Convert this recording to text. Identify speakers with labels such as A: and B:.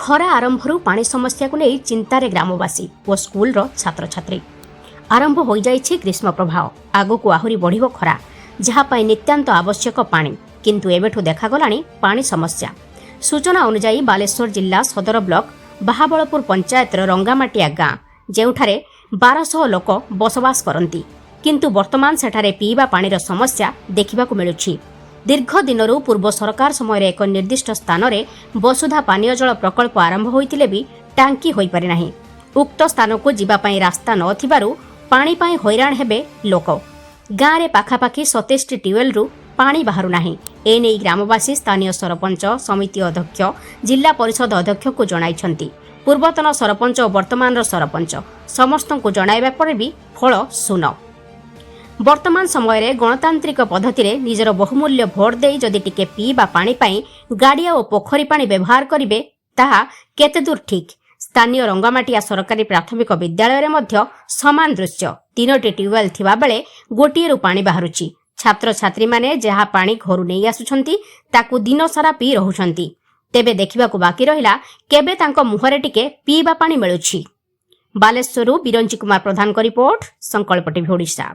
A: ଖରା ଆରମ୍ଭରୁ ପାଣି ସମସ୍ୟାକୁ ନେଇ ଚିନ୍ତାରେ ଗ୍ରାମବାସୀ ଓ ସ୍କୁଲର ଛାତ୍ରଛାତ୍ରୀ। ଆରମ୍ଭ ହୋଇଯାଇଛି ଗ୍ରୀଷ୍ମ ପ୍ରବାହ। ଆଗକୁ ଆହୁରି ବଢ଼ିବ ଖରା, ଯାହା ପାଇଁ ନିତ୍ୟାନ୍ତ ଆବଶ୍ୟକ ପାଣି। କିନ୍ତୁ ଏବେଠୁ ଦେଖାଗଲାଣି ପାଣି ସମସ୍ୟା। ସୂଚନା ଅନୁଯାୟୀ, ବାଲେଶ୍ୱର ଜିଲ୍ଲା ସଦର ବ୍ଲକ ବାହାବଳପୁର ପଞ୍ଚାୟତର ରଙ୍ଗାମାଟିଆ ଗାଁ, ଯେଉଁଠାରେ 1200 ଲୋକ ବସବାସ କରନ୍ତି। କିନ୍ତୁ ବର୍ତ୍ତମାନ ସେଠାରେ ପିଇବା ପାଣିର ସମସ୍ୟା ଦେଖିବାକୁ ମିଳୁଛି। ଦୀର୍ଘ ଦିନରୁ ପୂର୍ବ ସରକାର ସମୟରେ ଏକ ନିର୍ଦ୍ଦିଷ୍ଟ ସ୍ଥାନରେ ବସୁଧା ପାନୀୟ ଜଳ ପ୍ରକଳ୍ପ ଆରମ୍ଭ ହୋଇଥିଲେ ବି ଟାଙ୍କି ହୋଇପାରିନାହିଁ। ଉକ୍ତ ସ୍ଥାନକୁ ଯିବା ପାଇଁ ରାସ୍ତା ନଥିବାରୁ ପାଣି ପାଇଁ ହଇରାଣ ହେବେ ଲୋକ। ଗାଁରେ ପାଖାପାଖି 27ଟି ଟ୍ୟୁୱେଲ୍ରୁ ପାଣି ବାହାରୁନାହିଁ। ଏନେଇ ଗ୍ରାମବାସୀ ସ୍ଥାନୀୟ ସରପଞ୍ଚ, ସମିତି ଅଧ୍ୟକ୍ଷ, ଜିଲ୍ଲା ପରିଷଦ ଅଧ୍ୟକ୍ଷଙ୍କୁ ଜଣାଇଛନ୍ତି। ପୂର୍ବତନ ସରପଞ୍ଚ ଓ ବର୍ତ୍ତମାନର ସରପଞ୍ଚ ସମସ୍ତଙ୍କୁ ଜଣାଇବା ପରେ ବି ଫଳ ଶୂନ। ବର୍ତ୍ତମାନ ସମୟରେ ଗଣତାନ୍ତ୍ରିକ ପଦ୍ଧତିରେ ନିଜର ବହୁମୂଲ୍ୟ ଭୋଟ ଦେଇ ଯଦି ଟିକେ ପିଇବା ପାଣି ପାଇଁ ଗାଡ଼ିଆ ଓ ପୋଖରୀ ପାଣି ବ୍ୟବହାର କରିବେ, ତାହା କେତେଦୂର ଠିକ୍? ସ୍ଥାନୀୟ ରଙ୍ଗାମାଟିଆ ସରକାରୀ ପ୍ରାଥମିକ ବିଦ୍ୟାଳୟରେ ମଧ୍ୟ ସମାନ ଦୃଶ୍ୟ। ତିନୋଟି ଟ୍ୟୁବୱେଲ୍ ଥିବାବେଳେ ଗୋଟିଏରୁ ପାଣି ବାହାରୁଛି। ଛାତ୍ରଛାତ୍ରୀମାନେ ଯାହା ପାଣି ଘରୁ ନେଇ ଆସୁଛନ୍ତି, ତାକୁ ଦିନସାରା ପିଇ ରହୁଛନ୍ତି। ତେବେ ଦେଖିବାକୁ ବାକି ରହିଲା, କେବେ ତାଙ୍କ ମୁହଁରେ ଟିକେ ପିଇବା ପାଣି ମିଳୁଛି। ବାଲେଶ୍ୱରରୁ ବିରଞ୍ଚି କୁମାର ପ୍ରଧାନଙ୍କ ରିପୋର୍ଟ, ସଂକଳ୍ପ ଟିଭି ଓଡ଼ିଶା।